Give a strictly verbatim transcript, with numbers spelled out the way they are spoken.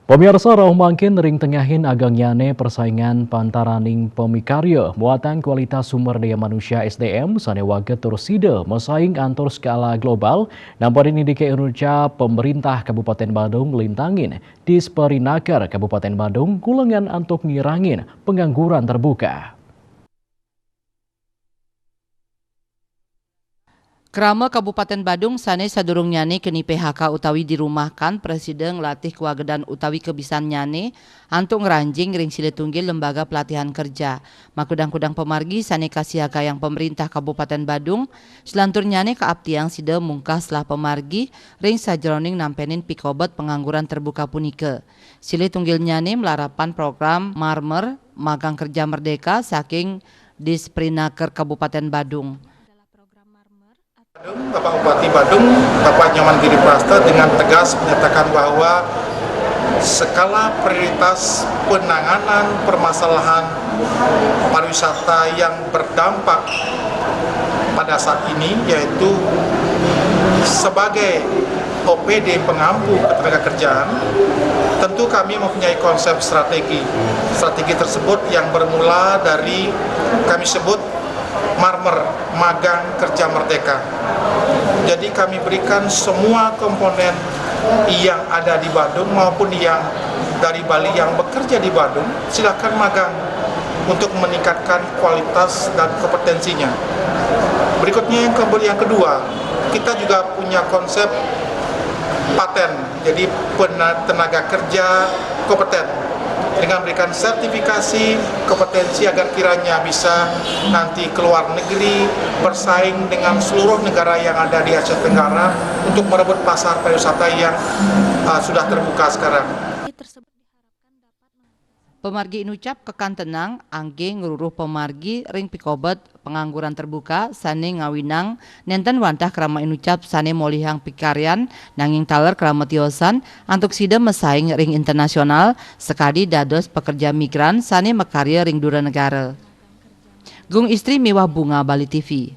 Pemirsa, rauh mangkin ring tengahin agengnyane persaingan pantaraning pamikarya muatan kualitas sumber daya manusia S D M sane waget tur sida masaing antur skala global, nampara indike inucap Pemerintah Kabupaten Badung nglintangin Disperinaker Kabupaten Badung kulengan antuk ngirangin pengangguran terbuka. Krama Kabupaten Badung sane sadurungnyane keni P H K utawi dirumahkan prasida nglatih kawagedan utawi kebisannyane antuk ngranjing ring silih tunggil lembaga pelatihan kerja. Makudang-kudang pamargi sane kasiagayang Pemerintah Kabupaten Badung, selanturnyane kaaptiang sida mungkah selah pamargi ring sajeroning nampenin pikobet pengangguran terbuka punika. Silih tunggilnyane malarapan program Marmer, Magang Kerja Merdeka saking Disperinaker Kabupaten Badung. Badung, Bapak Bupati Badung, Bapak Nyoman Giri Prasta dengan tegas menyatakan bahwa skala prioritas penanganan permasalahan pariwisata yang berdampak pada saat ini, yaitu sebagai O P D pengampu ketenagakerjaan, tentu kami mempunyai konsep strategi. Strategi tersebut yang bermula dari, kami sebut, Marmer, Magang Kerja Merdeka. Jadi, kami berikan semua komponen yang ada di Badung maupun yang dari Bali yang bekerja di Badung, silakan magang untuk meningkatkan kualitas dan kompetensinya. Berikutnya, yang ke-, yang kedua, kita juga punya konsep paten. Jadi, pena-, tenaga kerja kompeten dengan memberikan sertifikasi kompetensi agar kiranya bisa nanti ke luar negeri bersaing dengan seluruh negara yang ada di Asia Tenggara untuk merebut pasar pariwisata yang, uh, sudah terbuka sekarang. Pamargi inucap kekantenang angge ngruruh pamargi ring pikobet pengangguran terbuka sane ngawinang nenten wantah krama inucap sane molihang pikaryan, nanging taler krama tiosan antuk sida masaing ring internasional sakadi dados pekerja migran sane makarya ring dura negara. Gung Istri miwah Bunga, Bali T V.